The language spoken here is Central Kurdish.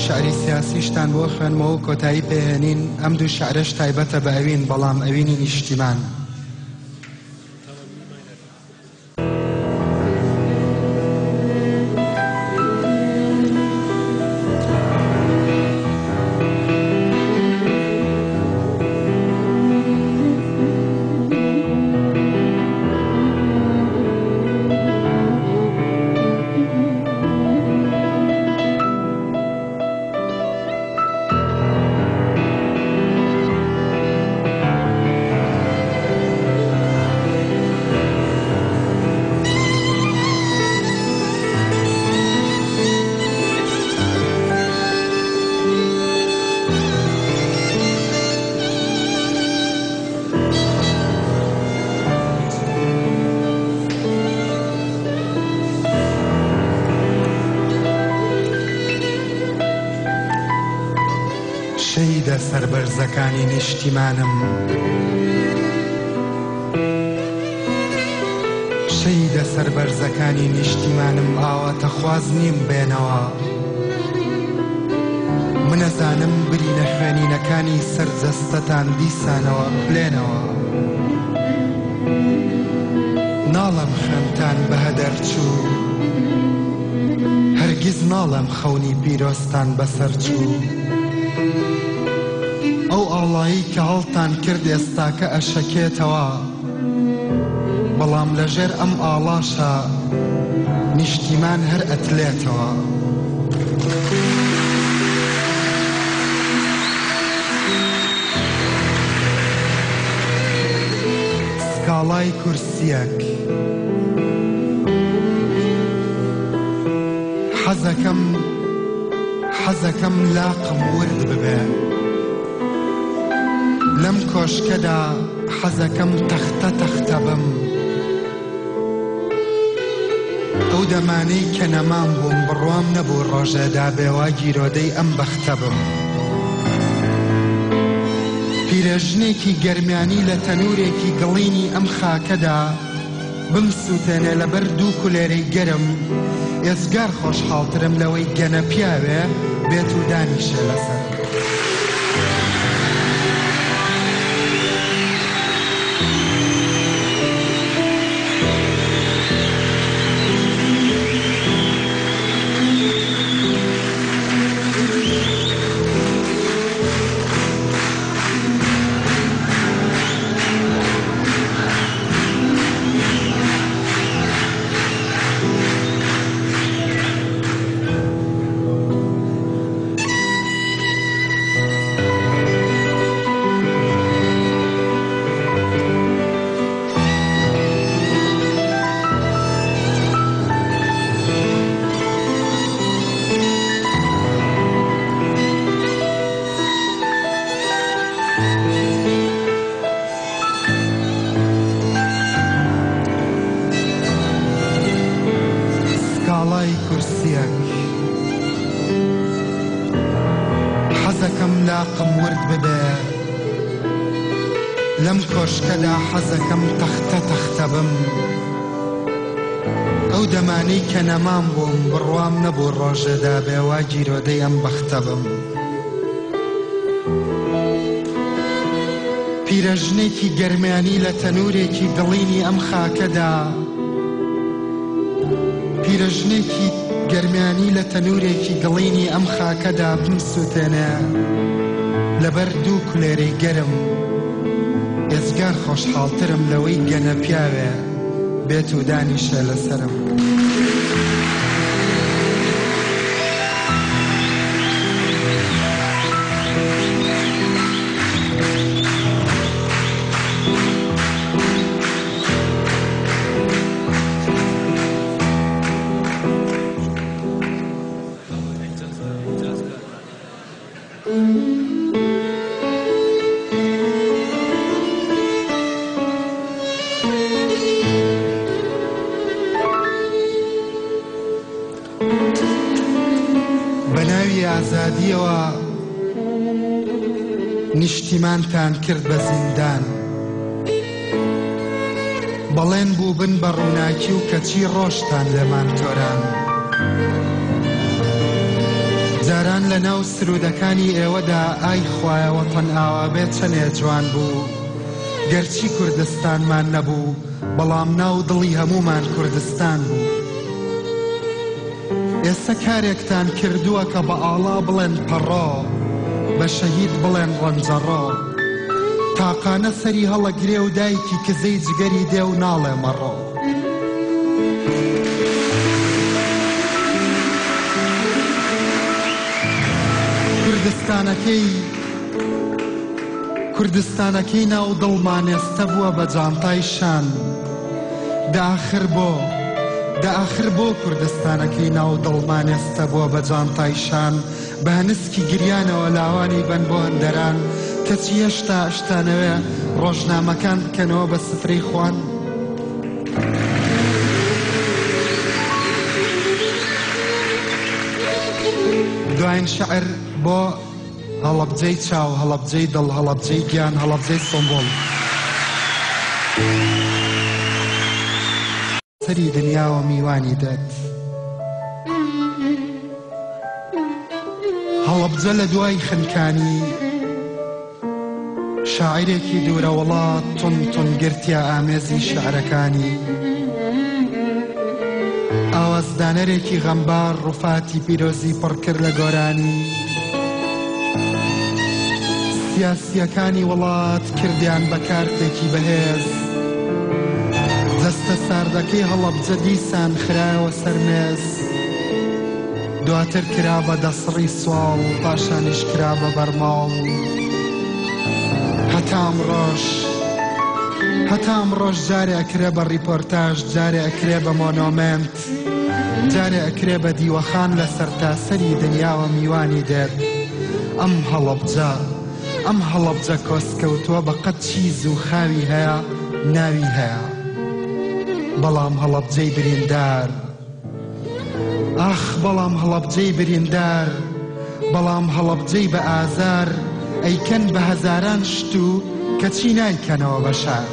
شعری سیاسیشتان بۆ خوێنمەوە و کۆتایی پێهێنین، ئەم دوو شعرەش تایبەتە بە ئەوین، بەڵام ئەوینی نیشتیمان. شەهیدە سەربەرزەکانی نیشتیمانم، شەهیدە سەربەرزەکانی نیشتیمانم ئاواتەخواز نیم بێنەوە. من ئەزانم برینە خوێنینەکانی سەر جەستەتان دیسانەوە بلێنەوە. ناڵێم خوێنتان بەهەدەر چوو، هەرگیز ناڵێم خەونی پیرۆزتان بەسەر چوو. ئەو ئاڵایەی کە هەڵتان کرد ئێستاکە ئەشەکێتەوە، بەڵام لەژێر ئەم ئاڵاشا نیشتیمان هەر ئەتلێتەوە. سکاڵای کورسیەک. حەزەکەم حەزەکەم لاقم ورد ببێ. لەم کۆشکەدا حەزەکەم تەختە تەختە بم. ئەو دەمانەی کە نەمام بووم بڕوام نەبوو ڕۆژێ دابێ وا گیرۆدەی ئەم بەختە بم. پیرێژنێکی گەرمیانی لە تەنوورێکی گڵینی ئەم خاکەدا بمسووتێنێ لەبەر دوو کولێرەی گەرم، ئێجگار خۆشحاڵترم لەوەی گەنە پیاوێ بێت و دانیشێ لەسەرم. سکاڵای کورسیەک. حەزەکەم لاقم ورد ببێ. لەم کۆشکەدا حەزەکەم تەختە تەختە بم. ئەو دەمانەی کە نەمام بووم بڕوام نەبوو ڕۆژێ دابێ وا گیرۆدەی ئەم بەختە بم. پیرەژنێکی گەرمیانی لە تەنورێکی گڵینی ئەم خاکەدا پیرەژنێکی گەرمیانی لە تەنورێکی گڵینی ئەم خاکەدا بمسوتێنێ لەبەر دوو کولێرەی گەرم ئێجگار خۆشحاڵترم لەوەی گەنە پیاوێ بێت و دانیشێ لەسەرم. بە ناوی ئازادییەوە نیشتیمانتان کرد بە زیندان. بەڵێن بوو بن بە ڕووناکی و کەچی ڕۆژتان لێمان تۆران. جاران. لە ناو سروودەکانی ئێوەدا ئای خوایە وەتەن ئاوا بێ چەنێ جوان بوو. گەرچی کوردستانمان نەبوو، بەڵام ناو دڵی هەموومان کوردستان بوو. ئێستە کارێکتان کردووە کە بە ئاڵا بڵێن پەڕۆ، بە شەهید بڵێن ڕەنجەڕۆ. تاقانە سەری هەڵەگرێ و دایکی کزەی جگەری دێ و ناڵێ مەڕۆ. کوردستانەکەی کوردستانەکەی ناو دڵمان ئێستە بووە بە جانتای شان. دە ئاخر بۆ؟ دە ئاخر بۆ کوردستانەکەی ناو دڵمان ئێستە بووە بە جانتای شان؟ بە هەنسکی گریانەوە لاوانی بەن بۆ هەندەران، کەچی هێشتا ئەشتانەوێ ڕۆژنامەکان بکەنەوە بە سفرەی خوان؟ دواین شعر بۆ هەڵەبجەی چاو، هەڵەبجەی دڵ، هەڵەبجەی گیان، هەڵەبجەی سۆمبوڵ. سەری دنیاوە میوانی دێت. هەڵەبجە لە دوای خنکانی شاعیرێکی دوورە وڵات تون تون گرتیە ئامێزی شعرەکانی. ئاوازدانەرێکی غەمبار ڕوفاتی پیرۆزی پڕ کرد لە گۆرانی. سیاسییەکانی وڵات کردیان بە کارتێکی بەهێز. جەستە ساردەکەی هەڵەبجە دیسان خرایەوە سەر مێز. دواتر کرا بە دەسڕی سواڵ، پاشانیش کرا بە بەرماڵ. هەتا ئەمڕۆش، هەتا ئەمڕۆش جارێ ئەکرێ بە ڕیپۆرتاژ، جارێ ئەکرێ بە مۆنۆمێنت، جارێ ئەکرێ بە دیوەخان لە سەرتاسەری دنیاوە میوانی دێت. ئەم هەڵەبجە، ئەم هەڵەبجە کۆسکەوتووە بە قەد چیز و خاوی هەیە ناوی هەیە. بەڵام هەڵەبجەی بریندار. ئاخ بەڵام هەڵەبجەی بریندار، بەڵام هەڵەبجەی بە ئازار، ئەیکەن بە هەزاران شت و کەچی نایکەنەوە بە شار.